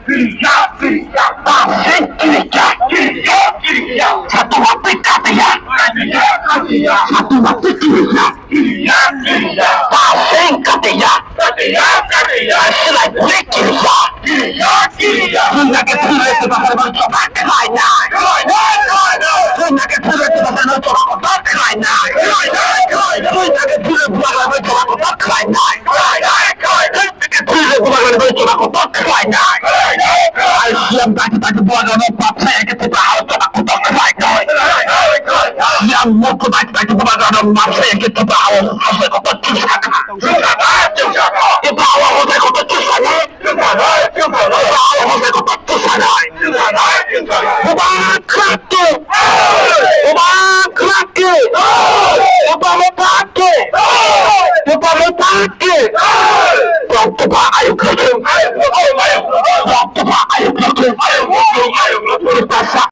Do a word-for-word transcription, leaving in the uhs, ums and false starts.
Kiriya, kiriya, pasing kiriya, kiriya, kiriya. Satu waktu kata ya. Kiriya, kiriya. Satu waktu kiriya. Kiriya, kiriya. Pasing kata ya. Kiriya, kiriya. Sila kiriya. Kiriya, kiriya. Sila kiriya. Bubagra ke! Bubagra ke! Bubagra ke! Bubagra ke! Rokto ba ayuk rokto! Rokto ba ayuk rokto! Tipasa